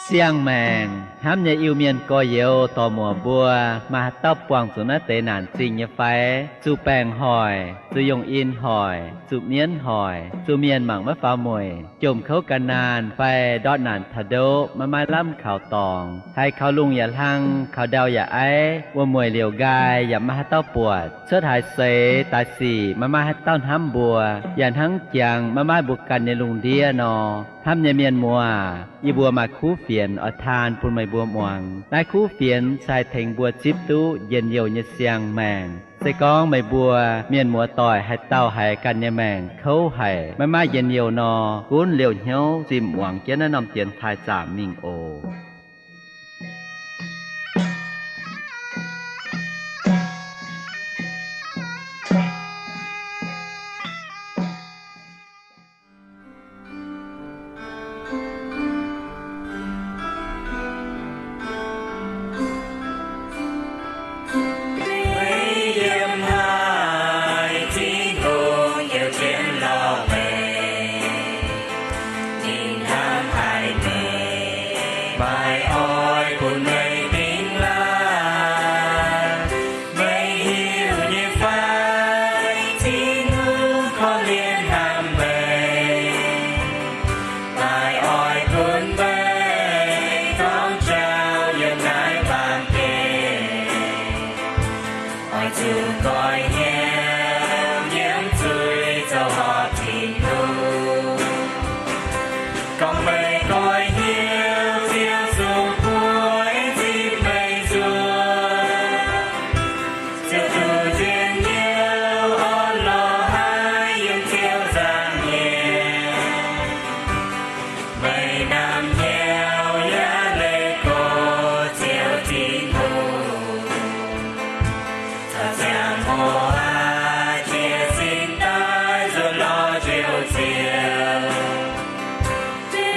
Siang-maengc hnamv nyei Iu-Mienh gorx-youz dorc-muoc mbuo, maaih haaix dauh buangh zuqc naaiv deix naanc zingh nyei fai? Zuqc baengc hoic, zuqc yongh in hoic, zuqc mienv hoic, zuqc mienh mangc maiv faaux mueic, jomc kouv gan naanh fai ndortv naanc taux ndoqv maiv maaih lamh kaux dorngx, haiz kaux lungh yaac hlang, kaux ndau yaac aiv, wuom-mueic liouc nqaai yaac maiv maaih haaix dauh buatc, cuotv haaix seix daaih sic maiv maaih haaix dauh hnamv mbuo, yaac hnangv jangx maiv maaih mbuo ganh nyei lungh ndiev nor. Hnamv nyei mienh muoz, yie mbuo maaih kuv fienx oix taan bun meih mbuo muangx. Naaiv kuv fienx se haih tengx mbuo zipv duqv njien-youh nyei siang-maengc. Se gorngv meih mbuo mienh muoz-doic haaix dauh haiz ganh nyei maengc kouv haic, maiv maaih njien-youh nor, gunv liouh hnyouv zinh muangx jienv naaiv norm dienx taaih zaamc mingh oc. Meih yiem haaix, Tin-Hungh yiem jienv lorz meih. Ninh hnamv haic meih, maiv oix bun meih dingx laaih. Meih hiuv nyei fai, Tin-Hungh korv-lienh hnamv meih, maiv oix bun meih gorngv jauv yiem naaiv baamh gen. Oix zuqc nqoi hnyouv nyiemv zuiz zoux horpc Tin-Hungh. Gorngv meih nqoi hnyouv, Ziouv zungv bueix zipv meih nzuonx. Ziouv duqv njien-youh orn-lorqc haiv yiem Ziouv nzangc nyei. Meih namx hnyouv yaac leih gorx Ziouv Tin-Hungh. Caux ziangh hoc aqv, jiez sin daaih nzuonx lorz Njoux Ziouv.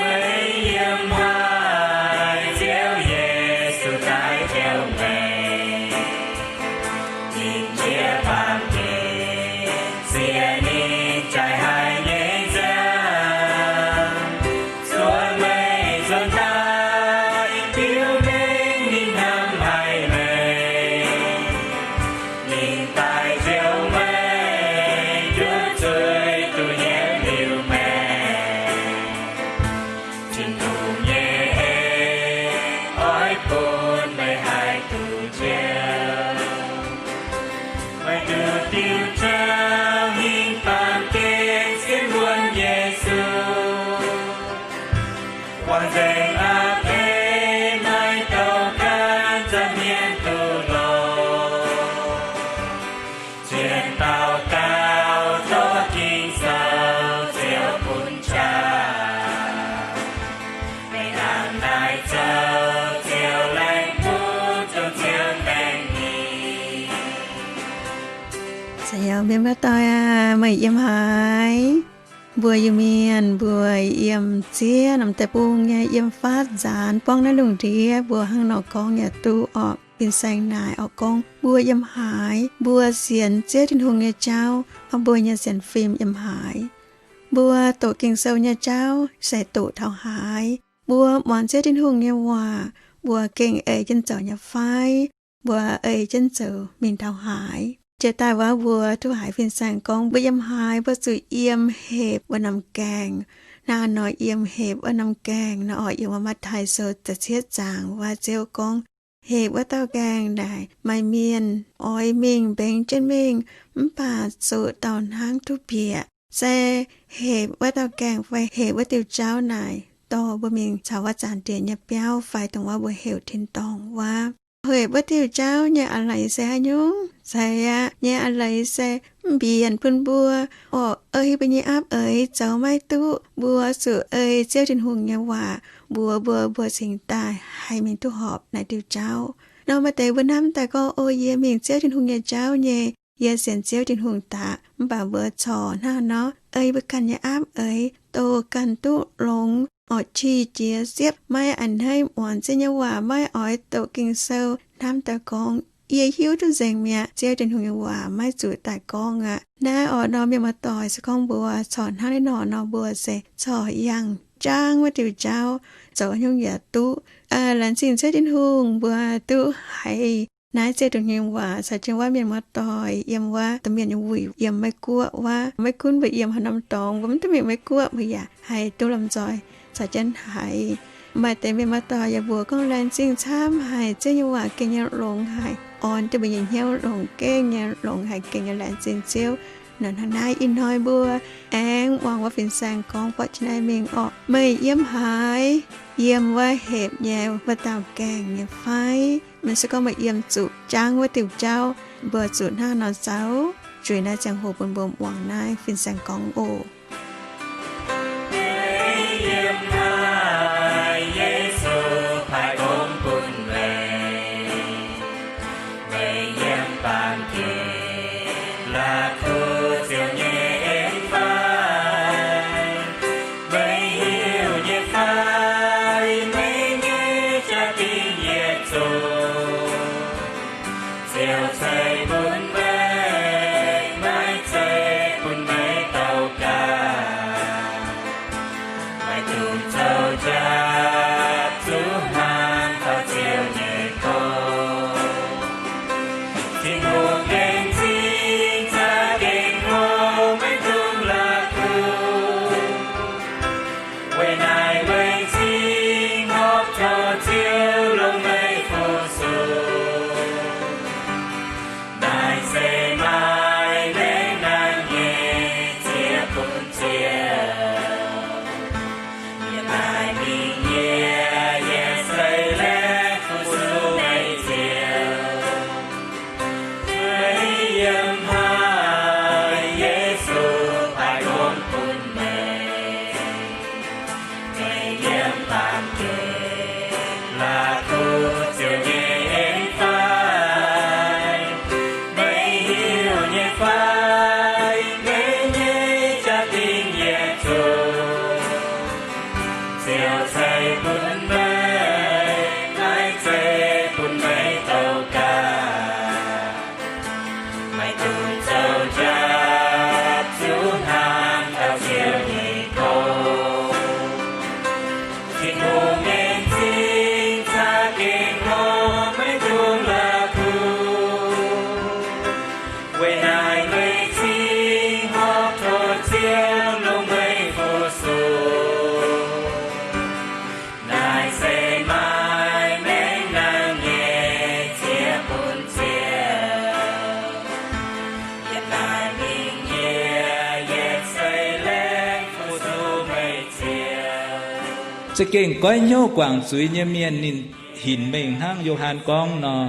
Meih yiem haaix, Ziouv Yesu daaih njoux meih. Ninh jiex baamh gen, sienx ninh jaaix haic nyei nziaamv, zuov meih nzuonx daaih, biux mengh ninh hnamv haic meih. Ninh daaih njoux meih, duqv zuiz duqv nyiemv liuz maengc. Tin-Hungh nyei en oix bun meih haih duqv njoux. Meih duqv diuh jauv hingh baamh gen sienx wuonv Yesu. Wangc nzengc a'pei maiv douh gaanv zanc hmien duqv longx. Zien daux gaux tov Ging-Sou Ziouv bun qaqv. Meih laangz naaic zoux Ziouv laengz bun dongh Ziouv maengh ninh. Mienh muoz-doic aac, meih yiem haaix? Mbuo Iu-Mienh mbuo yiem ziex norm deic-bung nyei yiem faatv nzaanx buangv naaiv lungh ndiev mbuo hnangv nor gorngv yaac duqv orqc. Fin-saeng naaic orqc gorngv mbuo yiem haaix? Mbuo sienx Ziouv Tin-Hungh nyei jauv, mbuo nyei sienx fim yiem haaix? Mbuo doqc Ging-Sou nyei jauv se doqc taux haaix? Mbuo muangx Ziouv Tin-Hungh nyei waac, mbuo gengh ei jienv zoux nyei fai? Mbuo ei jienv zoux mingh taux haaix? Jiex daaih wuov mbuo duqv haiz fin-saeng gorngv mbuo yiem haaix, mbuo zuqc yiem hepc wuov norm gaengh. Hnangv nor yiem hepc wuov norm gaengh nor orqc, yiem wuov Matv^tai Sou da'cietv zaang wuov Ziouv gorngv, hepc wuov dauh gaengh naaic maaih mienh oix mingh mbengx jienv mingh, mv baac zuqc dauh hnangv duqv bieqc. Se hepc wuov dauh gaengh fai hepc wuov diuh jauv naaic dorh mbuo mingh caux wuov zaanc diex nyei biauv fai dongh wuov mbuo heuc tin-dorngh wuov. Hepc wuov diuh jauv nyei a'leiz se haaix nyungc? Zeiz aqv. Nyei a'leiz se mv mbienc bun mbuo, orqc, ei mbuo nyei aapv eix zoux maiv duqv. Mbuo zuqc ei Ziouv Tin-Hungh nyei waac mbuox mbuo, mbuo cingx daaih haih mingh duqv horpc naaiv diuh jauv. Nor maaih deix mbuo hnamv daaih gorngv, o, yie mingh Ziouv Tin-Hungh nyei jauv nyei, yie sienx Ziouv Tin-Hungh daaih. Mv baac mbuo corc hnangv nor, ei mbuo ganh nyei aapv eix doh ganh duqv longx, orqc, qiex jiez siepv, maiv a'hneiv muangx Ziouv nyei waac, maiv oix doqc Ging-Sou. Hnamv daaih gorngv, yie hiuv duqv nzengc mi'aqv, Ziouv Tin-Hungh nyei waac maiv zuqc daaih gorngv aqv. Naaiv orqc nor, mienh muoz-doic, se gorngv mbuo corc hnangv naaiv nor nor, mbuo se corc yangh jaang wuov diuh jauv, zoux haaix nyungc yaac duqv. Laengz zingh Ziouv Tin-Hungh mbuo duqv haiz naaiv zeiv ndongc nyei waac caux jienv wuov mienh muoz-doic yiem wuov domh mienh nyei wuic yiem Meiv Guoqv wuov. Maiv gunv mbuo yiem haaix norm dorngx, mbuo mv duqv mingh Meiv Guoqv, mbuo yaac haih duqv lomh nzoih caux jienv haiz. Maaih deix mienh muoz-doic yaac mbuox gorngv laengz zingh camv haic, Ziouv nyei waac gengh nyei longx haic, orn jienv mbuo nyei hnyouv longx gengh nyei, longx haic gengh nyei. Laengz zingh Ziouv. Naaiv hnoi naaiv ih hnoi mbuo aengx muangx wuov fin-saeng gorngv buatc jienv naaiv mingh orqc. Meih yiem haaix? Yiem wuov hepc nyei wuov dauh gaengh nyei fai? Meih se gorngv meih yiem zuqc jaang wuov diuh jauv, mbuo zuqc hnangv nor zoux? Zuiz naaiv ziangh hoc bun mbuo muangx naaiv fin-saeng gorngv oc. Meih yiem haaix? Yesu paaiv gong bun meih. Meih yiem baamh gen la'kuqv Ziouv nyei en fai? Meih hiuv nyei fai? Meih nyei jaa-dingh yietc zungv Ziouv ceix bun meih, maiv zeiz bun meih douc gaax. Maiv dungx zoux njapc zuqc hnangv taux Ziouv nyei gong. Tin-Hungh nyei m'zing za'gengh hlo, maiv dungx la'kuqv. Weic naaic meih m'zing hopv tov Ziouv longc meih fu-sux. Naaiv se maaih maengc nangh nyei ziex bun Ziouv. Yiem naaiv mingh yie, yie se laengz fu-sux meih Ziouv. Meih yiem haaix? Yesu paaiv gong bun meih. Meih yiem baamh gen la'kuqv Ziouv nyei en fai? Meih hiuv nyei fai? Meih nyei jaa-dingh yietc zungv Ziouv ceix bun meih, maiv zeiz bun meih douc gaax. Maiv dungx zoux njapc zuqc hnangv taux Ziouv nyei gong. Tin-Hungh nyei m'zing za'gengh hlo, maiv dungx la'kuqv. Weic naaic meih m'zing hopv tov Ziouv longc meih fu-sux. Naaiv se maaih maengc nangh nyei ziex bun Ziouv. Yiem naaiv mingh yie, yie se laengz fu-sux meih Ziouv. Za'gengh goiv hnyouv guangc zuiz nyei mienh ninh hinc mengh hnangv Yo^han gorngv nor,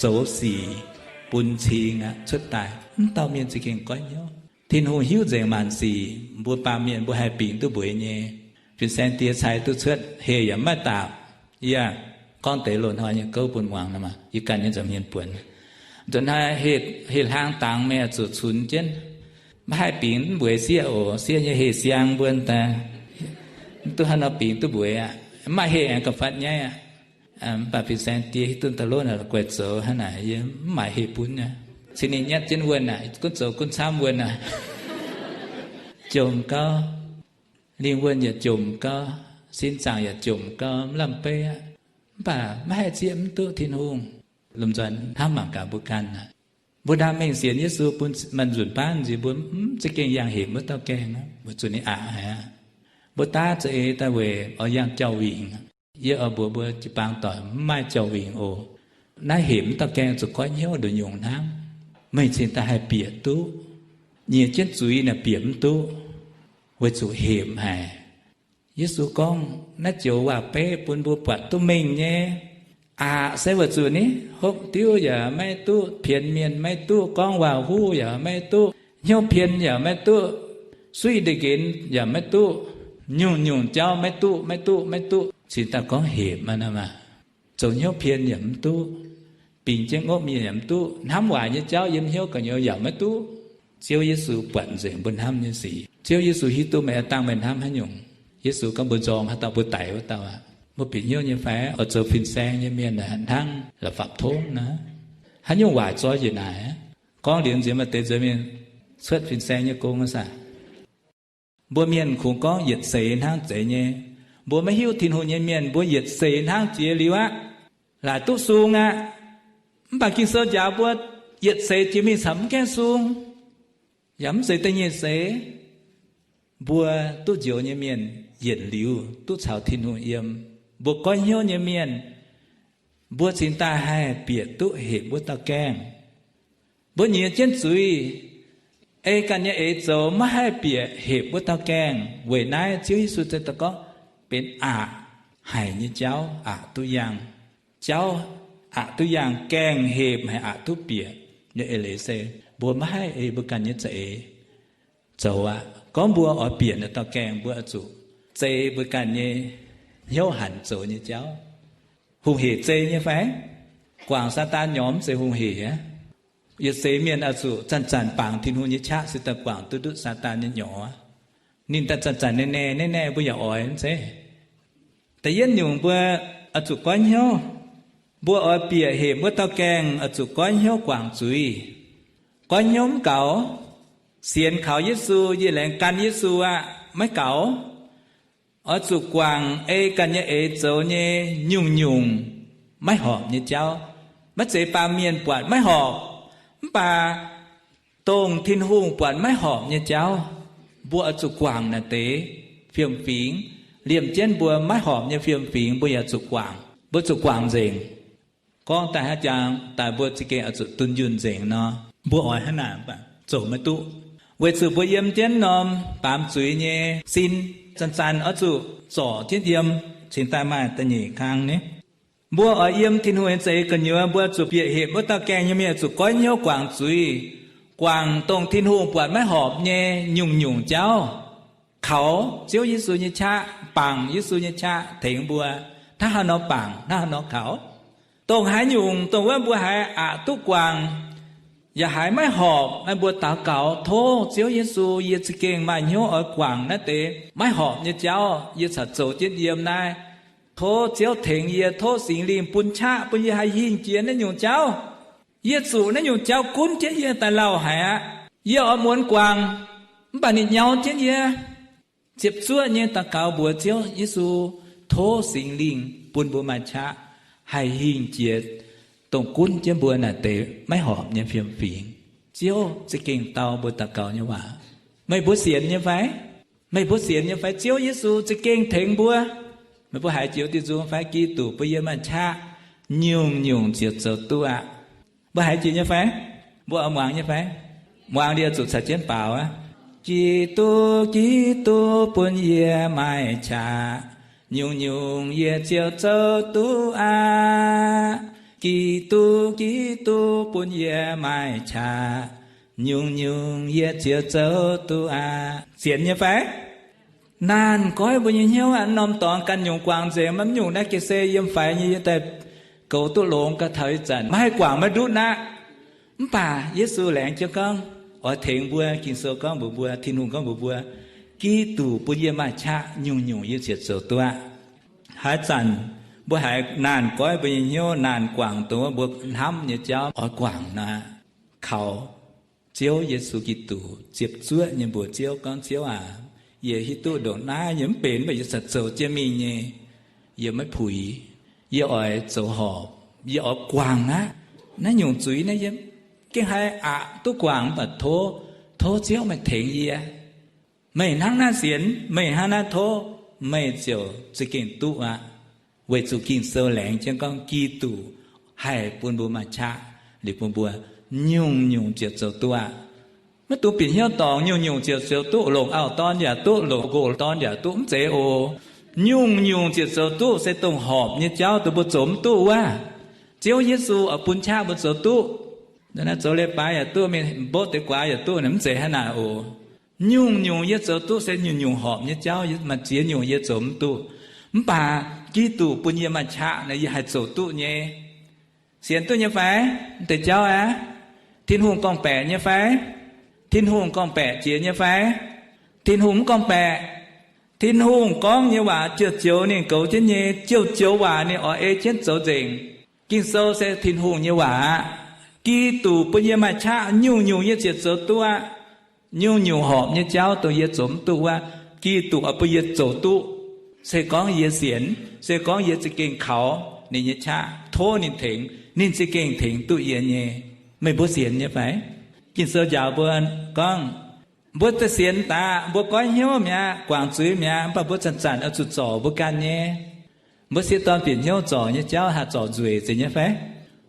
zoux sic bun cing aqv cuotv daaih. Mv dauh mienh za'gengh goiv hnyouv. Tin-Hungh hiuv nzengc maanc sic, mbuo baamh mienh mbuo haih bingx duqv mbueiz nyei. Fin-saeng die cai duqv cuotv, heh yaac maiv dapc. Yie gorngv deix loz-hnoi nyei gouv bun muangx nor maah, yie ganh nyei nza'hmien buonc. Nzunc hnoi heh hlaang dangx meih zuqc cunx jienv. Maiv haih bingx mbueiz sieqv oc. Sieqv nyei heh siang mbuo daaih, mv duqv haaix nor bingx duqv mbueiz aqv. Mv maaih heh aengx gauh fatv nyaiv aqv. Mv baac fin-saeng die hiuv duqv da'lov naaic la'guaih zoux hnangv naaic, yie mv maaic heh bun aqv. Cin ninh nyatv jienv wuonh aqv, gunv zoux gunv camv wuonh aqv. Jomc gau, lingh wuonh yaac jomc gau, sin zaangc yaac jomc gau, mv lamh beiv aqv. Mv baac maiv haih zieqv mv duqv Tin-Hungh. Lomh nzoih hnamv mangc gaax mbuo ganh aqv. Mbuo ndaam mengh sienx Yesu bun maaih nzunc baav nziex mbuo mv za'gengh yangh hepc wuov dauh gaengh aqv, weic zuqc ninh aqc haic aqv. Mbuo daav za'eix daaih weic oix yangh jauv-wingc. Yie oix mbuox mbuo jiu-baang doic mv maaih jauv-wingc oc. Naaiv hepc wuov dauh gaengh zuqc goiv hnyouv nduqc nyungc hnangv. Meih cingx daaih haih bieqc duqv. Nyiec jienv zuiz naaic bieqc mv duqv, weic zuqc hepc haic. Yesu gorngv naaiv joux waac-beiv bun mbuo buatc duqv mengh nyei. Aqc se weic zuqc ninh hopv diuv yaac maiv duqv, pienx mienh maiv duqv, gorngv waac-huv yaac maiv duqv, hnyouv pien yaac maiv duqv, suiv ndeic nqenx yaac maiv duqv, nyungc-nyungc jauv maiv duqv, maiv duqv, maiv duqv, cingx daaih gorngv hepc aqv nor maah. Zoux hnyouv pien yaac mv duqv, bingx jienv ngopv mienh yaac mv duqv, hnamv waaic nyei jauv yiem hnyouv gu'nyuoz yaac maiv duqv. Ziouv Yesu buatc nzengc mbuo hnamv nyei sic. Ziouv Yesu hiuv duqv meih dangh meih hnamv haaix nyungc. Yesu gorngv mbuo nzorng haaix dauh mbuo daix wuov dauh aqv. Mbuo bieqc hnyouv nyei fai oix zoux fin-saeng nyei mienh hnangv la'fapv tongv naaiv. Haaix nyungc waaic zoi njiec naaic. Gorngv liuz nziex maaih deix nzuonx mienh cuotv fin-saeng nyei gong aqv saah. Mbuo mienh kungx gorngv yietc seix hnangv zeiz nyei. Mbuo maiv hiuv Tin-Hungh nyei mienh, mbuo yietc seix hnangv jiex liuz aqv, laaic duqv sung aqv. Mv baac Ging-Sou njaaux mbuo, yietc seix jiex mingh caux mv gaengh sung, yaac mv zeiz da'nyeic seix. Mbuo duqv njoux nyei mienh yietc liuz duqv caux Tin-Hungh yiem. Mbuo goiv hnyouv nyei mienh, mbuo cingx daaih haih bieqc duqv hepc wuov dauh gaengh. Mbuo nyiex jienv zuiz, ei ganh nyei eix zoux, maiv haih bieqc hepc wuov dauh gaengh. Weic naaiv Ziouv Yesu daaih gorngv benx aqc haic nyei jauv, aqc duqv yangh. Jauv aqc duqv yangh, gaengh hepc haic, aqc duqv bieqc nyei. Eix leiz se mbuo maiv haih ei mbuo ganh nyei za'eix zoux aqv. Gorngv mbuo oix bieqc naaiv dauh gaengh, mbuo oix zuqc zei mbuo ganh nyei hnyouv hanc zoux nyei jauv. Hungh hec zei nyei fai? Guangc Saadaan nyorx mv zeiz hungh hec aqv. Yietc seix mienh oix zuqc zanc-zanc bangc Tin-Hungh nyei qaqv se daaih guangc duqv ndutv Saadaan nyei nyorx. Ninh daaih zanc-zanc naaiv naaiv naaiv naaiv mbuo yaac oix mv zeiz. Da'yietv nyungc mbuo oix zuqc goiv hnyouv. Mbuo oix bieqc hepc wuov dauh gaengh oix zuqc goiv hnyouv guangc zuiz. Goiv hnyouv mv gaux. Sienx kaux Yesu, yie laengz gan Yesu aqv, maiv gaux. Oix zuqc guangc ei ganh nyei eix zoux nyei nyungc-nyungc maiv horpc nyei jauv. Maiv zeiz baamh mienh buatc maiv horpc, mv baac dongh Tin-Hungh buatc maiv horpc nyei jauv, mbuo oix zuqc guangc naaiv deix fiem-fingx. Liemh jienv mbuo maiv horpc nyei fiem-fingx mbuo yaac zuqc guangc. Mbuo zuqc guangc nzengc. Gorngv daaih haaix jangx daaih mbuo za'gengh oix zuqc dunh yunh nzengc nor, mbuo oix hnangv naaic zoux maiv duqv, weic zuqc mbuo yiem jienv norm baamz zuiz nyei sin, zanc-zanc oix zuqc zorc jienv yiem, cingx daaih maaih da'nyeic kang ni. Mbuo oix yiem Tin-Hungh nyei za'eix gu'nyuoz, mbuo zuqc bieqc hepc wuov dauh gaengh nyei mienh, zuqc goiv hnyouv guangc zuiz, guangc dongh Tin-Hungh buatc maiv horpc nyei nyungc-nyungc jauv, kaux Ziouv Yesu nyei qaqv, bangc Yesu nyei qaqv tengx mbuo, hnangv haaix nor bangc, hnangv haaix nor kaux. Dongh haaix nyungc, dongh wuov mbuo haiz aqc duqv guangc, yaac haiz maiv horpc, mbuo daux gaux, Tov Ziouv Yesu, yie za'gengh maaih hnyouv oix guangc naaiv deix maiv horpc nyei jauv, yie corc zoux jienv yiem naaiv. Tov Ziouv tengx yie, tov Singx Lingh bun qaqv bun yie haih hingh jiex naaiv nyungc jauv. Yie zuqc naaiv nyungc jauv gunv jienv yie daaih lauh haic aqv. Yie oix muonz guangc, mv baac ninh nyau jienv yie. Ziepc zuoqv nyei daux gaux mbuox Ziouv Yesu, tov Singx Lingh bun mbuo maaih qaqv haih hingh jiex dongh gunv jienv mbuo naaic deix maiv horpc nyei fiem-fingx. Ziouv za'gengh dau mbuo daux gaux nyei waac. Meih mbuo sienx nyei fai? Meih mbuo sienx nyei fai? Ziouv Yesu za'gengh tengx mbuo. Meih mbuo haiz jiex diuh nzung fai? Giduc bun yie maaih qaqv, nyungc-nyungc ziouc zoux duqv aqv. Mbuo haiz jiex nyei fai? Mbuo oix muangx nyei fai? Muangx liuz zuqc caux jienv baaux aqv. Giduc, Giduc bun yie maaih qaqv, nyungc-nyungc yie ziouc zoux duqv aqv. Giduc, Giduc bun yie maaih qaqv, nyungc-nyungc yie ziouc zoux duqv aqv. Sienx nyei fai? Naanc goiv mbuo nyei hnyouv aqv. Norm dorngx ganh nyungc guangc nzengc, maiv nyungc naaiv ga'naaiv se yiem faix nyei, yie daaih goux duqv longx gau taux ih zanc maiv haih guangc maiv ndutv aqv. Mv baac Yesu laengz jienv gorngv oix tengx mbuo. Ging-Sou gorngv mbuox mbuo, Tin-Hungh gorngv mbuox mbuo, Giduc bun yie maaih qaqv, nyungc-nyungc yie ziouc zoux duqv aqv. Haaix zanc mbuo haiz naanc goiv mbuo nyei hnyouv, naanc guangc dongh wuov mbuo hnamv nyei jauv oix guangc nor, kaux Ziouv Yesu Giduc, ziepc zuoqv nyei mbuox Ziouv gorngv, Ziouv aac, yie hiuv duqv ndongc naaiv yie mv benx, mv baac yie corc zoux jienv mingh nyei. Yie maiv puix. Yie oix zoux horpc. Yie oix guangc aqv. Naaiv nyungc zuiz naaiv yie gengh haih aqc duqv guangc, mv baac tov, tov Ziouv meih tengx yie. Meih hnangv naaiv sienx, meih hnangv naaiv tov, meih ziouc za'gengh duqv aqv. Weic zuqc Ging-Sou laengz jienv gorngv Giduc haih bun mbuo maaih qaqv liuz bun mbuo nyungc-nyungc ziouc zoux duqv aqv. Maiv dungx bieqc hnyouv dorngc nyungc-nyungc ziouc zoux duqv, longc auv-dorn yaac duqv, longc nqox dorn yaac duqv, mv zeiz oc. Nyungc-nyungc ziouc zoux duqv se dongh horpc nyei jauv dongh mbuo zoux mv duqv wuov, Ziouv Yesu oix bun qaqv mbuo zoux duqv. Naaiv zoux leiz-baaix yaac duqv, mingh mbopv deix guaax yaac duqv, mv zeiz hnangv naaic oc. Nyungc-nyungc yie zoux duqv se nyungc-nyungc horpc nyei jauv, maaih ziex nyungc yie zoux mv duqv. Mv baac Giduc bun yie maaih qaqv nor, yie haih zoux duqv nyei. Sienx duqv nyei fai? Mv deix jauv aqv. Tin-Hungh gorngv-baeqc nyei fai? Tin-Hungh gorngv-baeqc jiex nyei fai? Tin-Hungh mv gorngv-baeqc. Tin-Hungh gorngv nyei waac joux-joux ninh goux jienv nyei, joux-joux waac ninh oix ei jienv zoux nzengc. Ging-Sou se Tin-Hungh nyei waac aqv. Giduc bun yie maaih qaqv, nyungc-nyungc yie ziouc zoux duqv aqv. Nyungc-nyungc horpc nyei jauv dongh yie zoux mv duqv wuov, Giduc oix bun yie zoux duqv. Se gorngv yie sienx, se gorngv yie za'gengh kaux ninh nyei qaqv, tov ninh tengx, ninh za'gengh tengx duqv yie nyei. Meih mbuo sienx nyei fai? Ging-Sou njaaux mbuo gorngv, mbuo daaih sienx daaih, mbuo goiv hnyouv mi'aqv, guangc zuiz mi'aqv, mv baac mbuo zanc-zanc oix zuqc zorc mbuo ganh nyei. Mbuo sieqv dorn bieqc hnyouv zorc nyei jauv haih zorc nzueic zeiz nyei fai?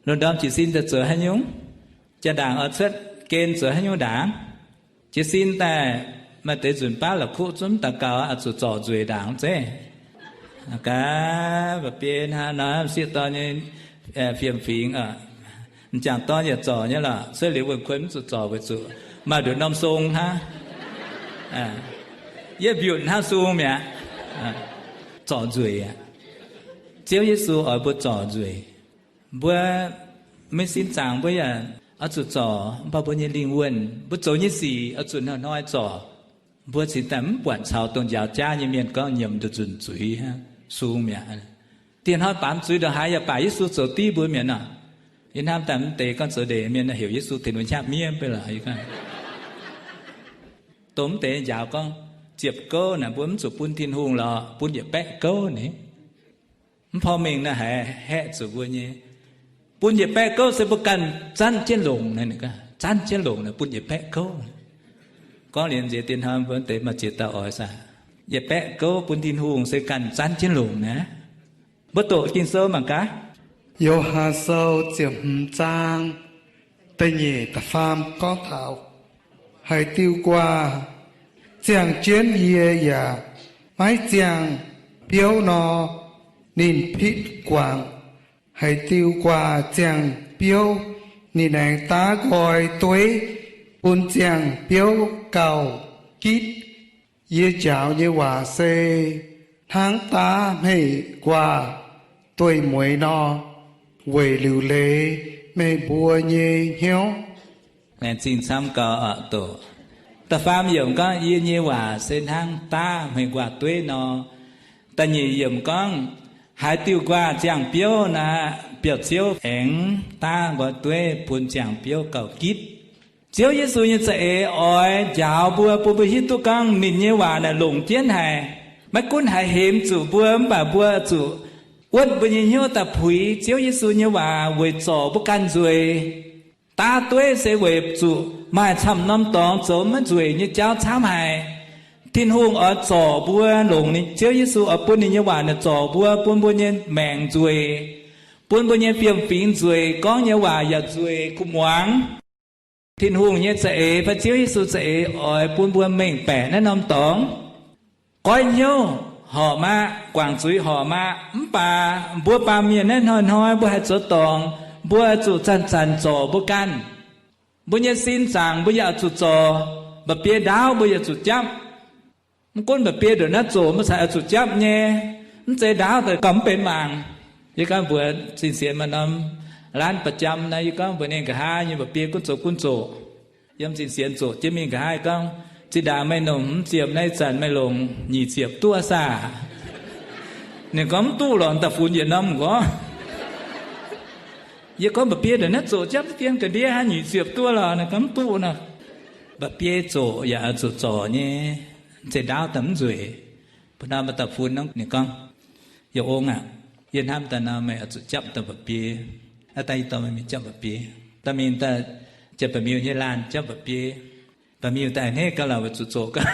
Lungh ndorm jiez sin daaih zoux haaix nyungc? Jaa-ndaangc oix cuotv gen zoux haaix nyungc ndaangc? Jiez sin daaih maaih deix nzunc baav la'kuqv zungv daux gaux oix zuqc zorc nzueic ndaangc zeiv. Gaax mba'biei hnangv nor sieqv dorn nyei fiem fingx, m'jangc dorn yaac zorc nyei lorqc, cuotv liuz wuonh kuon mv zuqc zorc weic zuqc maaih nduqc norm sung hnangv. Yie mbiutc hnangv sung mi'aqv. Zorc nzueic aqv. Ziouv Yesu oix mbuo zorc nzueic. Mbuo maiv sin zaangc mbuo yaac oix zuqc zorc, mv baac mbuo nyei lingh wuonh, mbuo zoux nyei sic oix zuqc hnoi-hnoi zorc. Mbuo cingx daaih mv buatc caux dongh njaaux jaav nyei mienh gorngv nyiemc nduqc nzunc zuiz hnangv, sung mi'aqv. Dieh hnoi baamz zuiz ndongc haaix yaac baac Yesu zoux div mbuo mienh nor. Yie hnamv daaih mv deix gorngv zoux ndeic mienh heuc Yesu tengx mbuo hnyapv miev beiv lorqc. Dongh mv deix njaaux gorngv ziepc gouv naaic mbuo mv zuqc bun Tin-Hungh lorqc, bun yietc baeqv gouv ni. Mv porv mengh naaiv haiz haeqv zuqc mbuo nyei. Bun yietc baeqv gouv se mbuo ganh zanv jienv longc, zanv jienv longc naaic bun yietc baeqv gouv. Gorngv liuz nziex dien hnoi mbuo deix maaih ziex dauh oix saah? Yietc baeqv gouv bun Tin-Hungh se ganh zanv jienv longc naaic. Mbuo doqc Ging-Sou mangc gaax. Yo^han Sou ziepc hmz zaang da'nyeic da'faam gorngv taux, haaix diuh nquaah ziangh jienv yie yaac maiv ziangh biouv nor, ninh pitv guangc. Haaix diuh nquaah ziangh biouv, ninh aengx daav nqoi dueiv bun ziangh biouv gauh gitv. Yie njaaux nyei waac se hnangv daav hmeiv nquaah dueiv-mueiz nor, weic liuc leiz meih mbuo nyei hnyouv. Laengz zingh camv gau oc. Doqc da'faam yiemc gorngv, yie nyei waac se hnangv daav hmeiv nquaah dueiv nor. Da'nyeic yiemc gorngv, haaix diuh nquaah ziangh biouv naaic, biauv-ziouv aengx daav nqoi dueiv bun ziangh biouv gauh gitv. Ziouv Yesu nyei za'eix oix njaaux mbuo, bun mbuo hiuv duqv gorngv ninh nyei waac naaic longc jienv haic. Maiv gunv haiz hemx zuqc mbuo, mv baac mbuo zuqc wuotv mbuo nyei hnyouv daaih puix Ziouv Yesu nyei waac weic zorc mbuo ganh nzueic. Daav dueiv se weic zuqc maaih camv norm dorngx zoux maiv nzueic nyei jauv camv haic. Tin-Hungh oix zorc mbuo longc ninh, Ziouv Yesu oix bun ninh nyei waac naaic zorc mbuo, bun mbuo nyei maengc nzueic, bun mbuo nyei fiem-fingx nzueic, gorngv nyei waac yaac nzueic kuv muangx. Tin-Hungh nyei za'eix fai Ziouv Yesu za'eix oix bun mbuo mengh baeqc naaiv norm dorngx. Goiv hnyouv horpc aqv, guangc zuiz horpc aqv, mv baac mbuo baamh mienh naaiv hnoi-hnoi mbuo haih zoux dorngc, mbuo zuqc zanc-zanc zorc mbuo ganh. Mbuo nyei sin zaangc mbuo yaac zuqc zorc, mba'biei ndaauv mbuo yaac zuqc japv. Mv gunv mba'biei ndongc naaiv zoqc mbuo cingx oix zuqc japv nyei. Mv zeiz ndaauv daaih gauh mv benx mangc. Yie gorngv mbuox zinh sienx maaih norm laanh ba'jamv naaiv, yie gorngv mbuox ninh, nqa'haav nyei mba'biei gunv zoqc gunv zoqc. Yiem zinh sienx zoqc jienv mingh, nqa'haav gorngv, zinh ndaangc meih longc hmz ziepc, naaiv zanc meih longc nyic ziepc duqv saah? Ninh gorngv, mv duqv lorqc, da'funx yietc norm nqorngv. Yie gorngv, mba'biei ndongc naaiv zoqc japv dien ga'ndiev hnangv, nyic ziepc duqv lorqc. Ninh gorngv, mv duqv nor. Mba'biei zoqc yaac zuqc zorc nyei, mv zeiz ndaauv daaih mv nzueic. Mbuo hnoi maaih da'funx nor, ninh gorngv, Yie ong aah, yie hnamv daaih nor meih oix zuqc japv dauh mba'biei. Aav daaih yie dorh meih mingh japv mba'biei. Dorh mingh daaih, janx-ba'miuh nyei laanh japv mba'biei. Ba'miuh daaih a'hneiv gauh lauc weic zuqc zoqc gauh.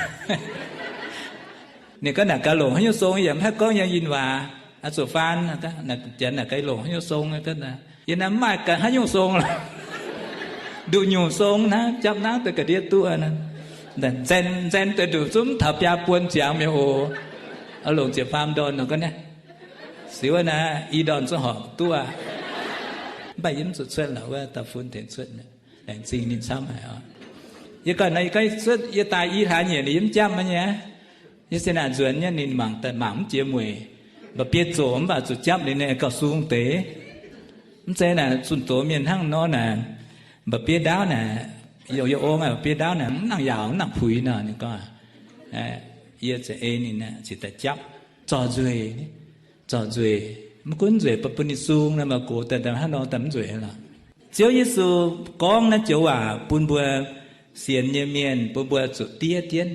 Ninh gorngv, naaic gaax longc haaix nyungc song, yaac mv haih gorngv yangh yinh waac, oix zuqc faan. Janx naaic gaax, longc haaix nyungc song? Yie naaic mv maaih gaax haaix nyungc song lorqc. Nduqc nyungc song hnangv, japv hnangv deix ga'ndiev duqv. Nzaen, nzaen deix nduqc zungv mv taux biaa buon ziangx mi'aqv oc. Oix longc ziepc faam ndorn nor gorngv naaiv. Siux naaic i ndorn zungv horpc duqv aqv. Mv baac yie mv zuqc cuotv lorqc, wuov da'funx tengx cuotv. Laengz zingh ninh camv haic oc. Yie ganh naaiv, yie gorngv cuotv, yie daaih i hlaax nyeic ninh yie mv japv maiv nyei. Yie se naaic nzuonx nyei ninh mangc daaih mangc mv jiex mueic. Mba'biei zoqc mv baac zuqc japv ninh, ninh gauh sung deix. Mv zeiz naaic zunh doz mienh hnangv nor naaic, mba'biei ndaauv naaic, yie ong aah, mba'biei ndaauv naaic mv nangc yaauc mv nangc puix nor. Ninh gorngv, yie za'eix ninh cingx daaih japv, zorc nzueic, zorc nzueic. Mv gunv nzueic bun ninh sung nor, maaih gox daaih hnangv nor daaih mv nzueic lorqc. Ziouv Yesu gorngv naaiv joux waac bun mbuo sienx nyei mienh bun mbuo zuqc diev jienv.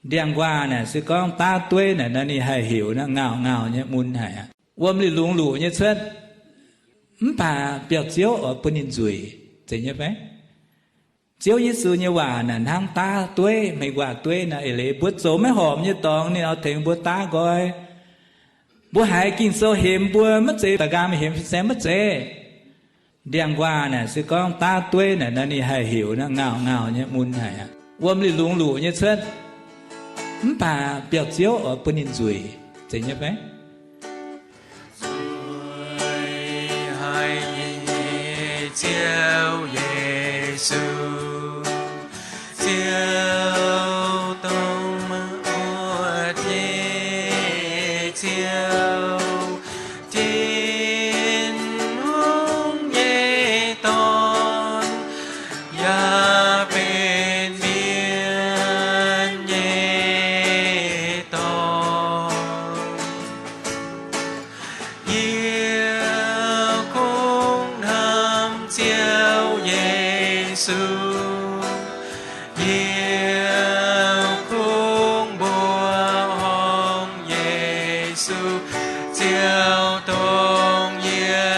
Ndiangx-nquaah naaic se gorngv daav dueiv naaic nor ninh haih heuc naaiv ngauh ngauh nyei mun haic aqv. Wuom liuc lungz luqc nyei cuotv, mv baac biauv-ziouv oix bun ninh nzueic. Zeiz nyei fai? Ziouv Yesu nyei waac naaic hnangv daav dueiv, hmei nquaah dueiv naaic eix leiz mbuo zoux maiv horpc nyei dorngx ninh oix tengx mbuo daav nqoi. Mbuo haiz Ging-Sou hemx mbuo maiv zeiz da'nqaam hemx fin-saeng maiv zeiz. Ndiangx-nquaah naaic se gorngv daav dueiv naaic nor ninh haih heuc naaiv ngauh ngauh nyei mun haic aqv. Wuom liuc lungz luqc nyei cuotv, mv baac biauv-ziouv oix bun ninh nzueic. Zeiz nyei fai? Nzueic haic nyei Ziouv Yesu, Ziouv dongh muoz-doic nyei Ziouv, Tin-Hungh nyei Dorn, yaac benx mienh nyei Dorn. Yie kungx hnamv Ziouv Yesu, yie kungx mbuoqc horngh Yesu, Ziouv dongh yie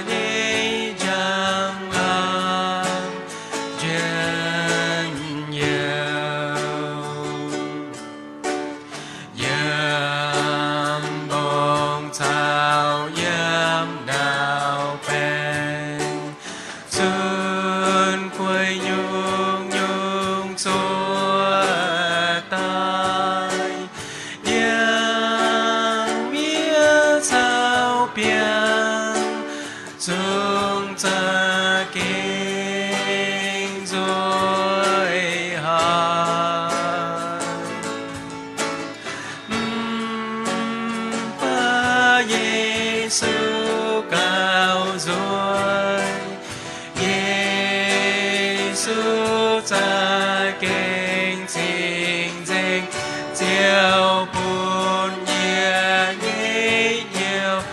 nyei njang-laangc njien-youh. Yiem mbong caux yiem ndau-baeng, zunv guei nyungc-nyungc zuov daaih, yiem miev caux biangh, zungv za'gengh nzueic haic. Mv baac Yesu gauh nzueic, Yesu za'gengh cing-nzengc, Ziouv bun yie nyei hnyouv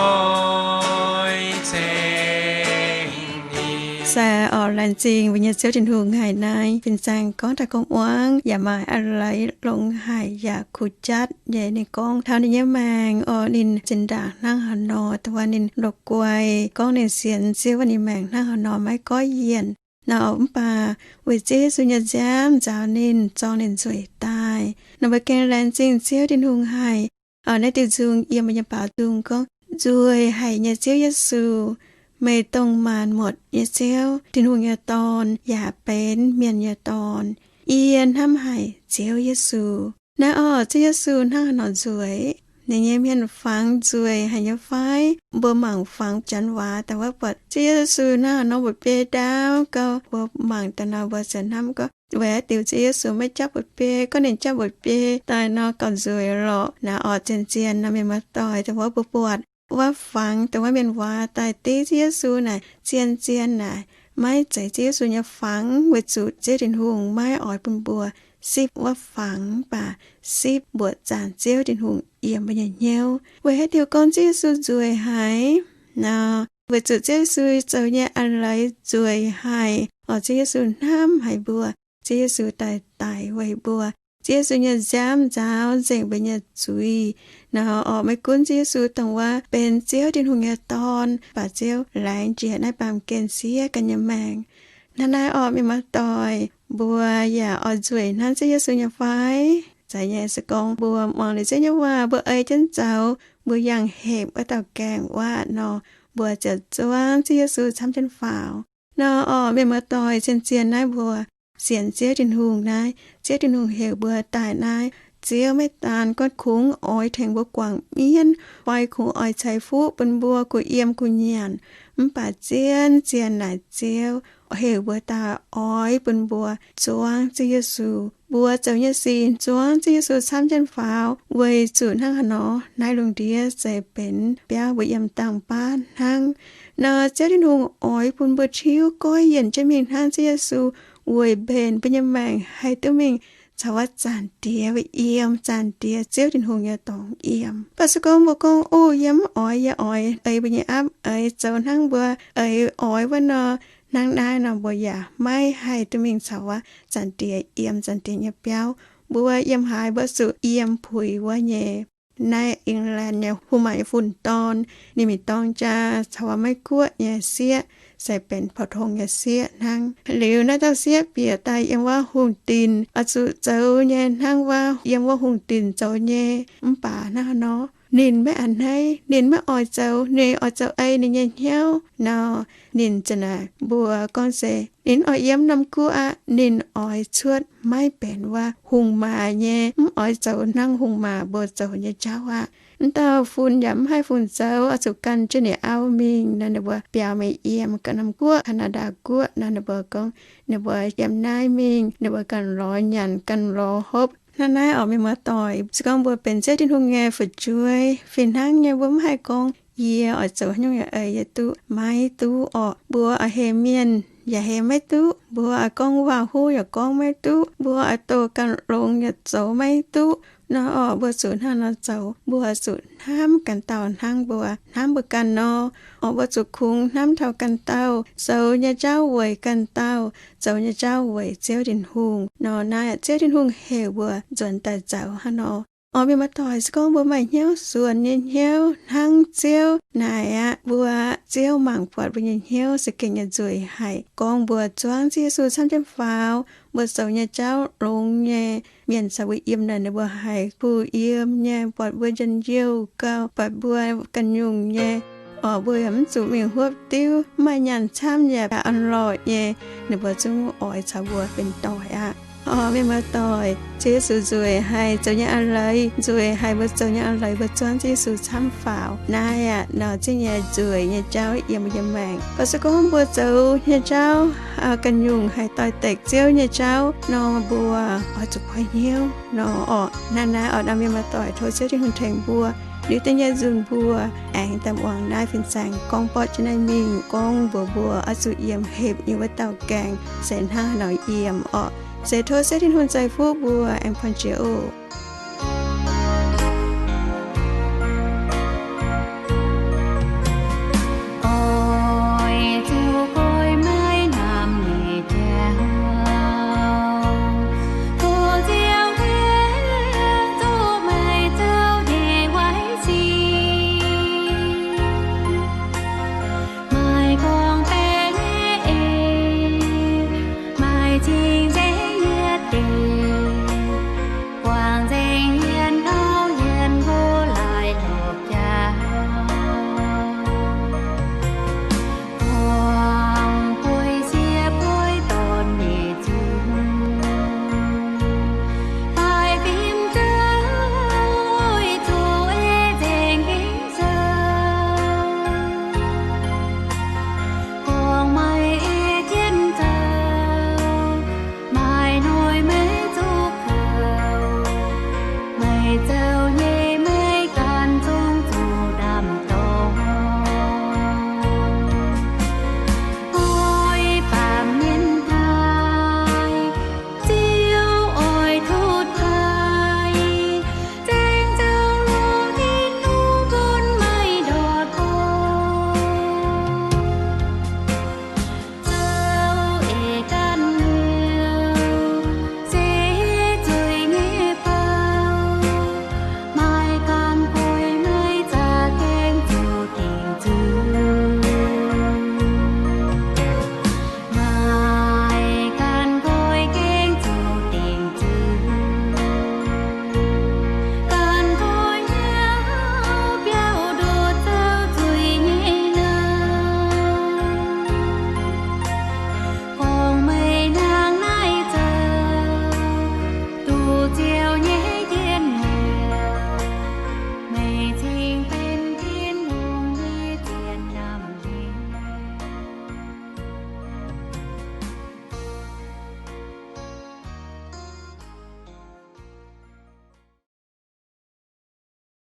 oix ceng ninh. Se orqc, laengz zingh mbuo nyei Ziouv Tin-Hungh haic naaiv fin-saeng gorngv daaih gorngv muangx yaac maaih a'hleix longx haic yaac kuh jatv nyei. Ninh gorngv taux ninh nyei maengc orqc, ninh zinh ndaangc hnangv haaix nor, dongh wuov ninh la'guaih gorngv ninh sienx Ziouv wuov ninh maengc hnangv haaix nor maiv goiv yienc nor. Mv baac weic Ziouv Yesu nyei nziaamv nzaaux ninh, zorng ninh nzueic daaih nor. Mbuo gengh laengz zingh Ziouv Tin-Hungh haic. Naaiv diuh nzung yiem mbuo nyei baaux nzung gorngv, Nzueic haic nyei Ziouv Yesu, meih dongh maanc muotc nyei Ziouv, Tin-Hungh nyei Dorn, yaac benx mienh nyei Dorn. Yie hnamv haic Ziouv Yesu. Naaiv orqc, Ziouv Yesu hnangv haaix nor nzueic? Ninh nyei hmien fangx nzueic haic nyei fai? Mbuo mangc fangx janx waac daaih wuov buatc Ziouv Yesu hnangv haaix nor mba'biei ndaauv gau. Mbuo mangc daaih nor mbuo ziouc hnamv gorngv, weic haaix diuc Ziouv Yesu maiv japv mba'biei? Gorngv ninh japv mba'biei daaih nor gauh nzueic lorqc. Naaiv orqc, zien-zien nor mienh muoz-doic, dongh wuov mbuo buatc wuov fangx, dongh wuov mienh waac daaih div Ziouv Yesu naaic, zien-zien naaic maiv zeiz Ziouv Yesu nyei fangx, weic zuqc Ziouv Tin-Hungh maiv oix bun mbuo sipv wuov fangx, mv baac sipv mbuoqc zaanc Ziouv Tin-Hungh yiem mbuo nyei hnyouv. Weic haaix diuc gorngv Ziouv Yesu nzueic haic nor? Weic zuqc Ziouv Yesu zoux nyei a'hleix nzueic haic orqc. Ziouv Yesu hnamv haic mbuo. Ziouv Yesu daaih daic weic mbuo. Ziouv Yesu nyei nziaamv nzaaux nzengc mbuo nyei zuiz nor orqc. Maiv gunv Ziouv Yesu dongh wuov benx Ziouv Tin-Hungh nyei Dorn, mv baac Ziouv laengz njiec naaiv baamh gen siev ganh nyei maengc. Hnangv naaiv orqc, mienh muoz-doic, mbuo yaac oix nzueic hnangv Ziouv Yesu nyei fai? Zeiz nyei. Se gorngv mbuo muangx liuz Ziouv nyei waac, mbuo ei jienv zoux, mbuo yangh hepc wuov dauh gaengh waac nor, mbuo ziouc zuangv Ziouv Yesu camv jienv faaux. Nor orqc, mienh muoz-doic, zien-zien naaiv mbuo sienx Ziouv Tin-Hungh naaiv, Ziouv Tin-Hungh heuc mbuo daaih naaiv, Ziouv maiv daan gorngv kungx oix tengx mbuo guangc mienv fai kungx oix ceix fuqv bun mbuo kuh yiem kuh nyanc, mv baac zien-zien naaic Ziouv heuc mbuo daaih oix bun mbuo zuangv Ziouv Yesu. Mbuo zoux nyei sic zuangv Ziouv Yesu camv jienv faaux, weic zuqc hnangv haaix nor naaiv lungh ndiev se benx biauv mbuo yiem dangh baav hnangv. Nor Ziouv Tin-Hungh oix bun mbuo tiuv goiv yienc jienv mingh hnangv Ziouv Yesu, weic mbenc mbuo nyei maengc haih duqv mingh caux wuov Zaangc Diex yiem, Zaangc Diex Ziouv Tin-Hungh nyei dorngx yiem. Mv baac se gorngv mbuo gorngv, Ov, yie mv oix, yie oix eix mbuo nyei apv, eix zoux hnangv mbuo eix oix wuov nor, Hnangv naaiv nor mbuo yaac maiv haih duqv mingh caux wuov Zaangc Diex yiem Zaangc Diex nyei biauv. Mbuo yiem haaix mbuo zuqc yiem puix wuov nyei. Naaiv England nyei hungh maac nyei fun-dorn, ninh mingh dorng jaa caux wuov Meiv Guoqv nyei sieqv, se benx pou-tong nyei sieqv hnangv. Liuz naaiv dauh sieqv bieqc daaih yiem wuov hungh dinc, oix zuqc zoux nyei hnangv wuov yiem wuov hungh dinc zoux nyei. Mv baac hnangv haaix nor, ninh maiv a'hneiv, ninh maiv oix zoux, ninh oix zoux ei ninh nyei hnyouv nor. Ninh za'naaic mbuox gorngv se ninh oix yiem norm guoqv aqv. Ninh oix cuotv maiv benx wuov hungh maac nyei, mv oix zoux hnangv hungh maac mbuo zoux nyei jauv aqv. M'dauh fun yaac mv haih fungc zoux, oix zuqc ganh jienv ninh auv mingh nor, ninh mbuo biaux mingh yiem ganh norm guoqv, Canada guoqv nor. Ninh mbuo gorngv ninh mbuo yiem naaiv mingh, ninh mbuo ganh lorz nyanc, ganh lorz hopv. Hnangv naaiv orqc, mienh muoz-doic, se gorngv mbuo benx Ziouv Tin-Hungh nyei fu'jueiv, fih hnangv nyei mbuo mv haih gorngv, yie oix zoux haaix nyungc yaac ei yie duqv, maiv duqv orqc. Mbuo oix hemx mienh yaac hemx maiv duqv. Mbuo oix gorngv waac-huv yaac gorngv maiv duqv. Mbuo oix doh ganh longx yaac zoux maiv duqv. Nor orqc, mbuo zuqc hnangv nor zoux. Mbuo zuqc hnamv ganh dauh hnangv mbuo hnamv mbuo ganh nor. Orqc, mbuo zuqc kungx hnamv taux ganh dauh, zoux nyei jauv weic ganh dauh, zoux nyei jauv weic Ziouv Tin-Hungh nor. Naaiv Ziouv Tin-Hungh heuc mbuo nzuonx daaih zoux hnangv nor. Orqc, mienh muoz-doic, se gorngv mbuo maaih hnyouv suonc nyei hnyouv hnangv Ziouv naaic aqv, mbuo, Ziouv mangc buatc mbuo nyei hnyouv za'gengh nyei nzueic haic. Gorngv mbuo zuangv Ziouv Yesu camv jienv faaux, mbuo zoux nyei jauv longx nyei, mienh caux mbuo yiem naaic ninh mbuo haiz kuh yiem nyei, buatc mbuo njien-youh gau, buatc mbuo ganh nyungc nyei. Orqc, mbuo yaac mv zuqc mingh huopv diuv, mv maaih nyaanh camv yaac orn-lorqc nyei, ninh mbuo zungv oix caux mbuo benx doic aqv. Orqc, mienh muoz-doic, Ziouv Yesu nzueic haic, zoux nyei a'leiz nzueic haic. Mbuo zoux nyei a'leiz mbuo zuangv Ziouv Yesu camv faaux, naaiv aqv nor zingv nyei nzueic nyei jauv yiem mbuo nyei maengc. Mv baac se gorngv mbuo zoux nyei jauv ganh nyungc haiz doix-dekc Ziouv nyei jauv nor, mbuo oix zuqc koi hnyouv nor. Orqc, hnangv naaiv orqc, nor mienh muoz-doic, tov Ziouv Tin-Hungh tengx mbuo. Liuz deix nyei nzunc mbuo aengx daaih muangx naaiv fin-saeng gorngv borqv jienv naaiv mingh gorngv mbuox mbuo oix zuqc yiem hepc nyei wuov dauh gaengh se hnangv haaix nor yiem orqc. Se tov Ziouv Tin-Hungh ceix fuqv mbuo aengx buangh jiex oc.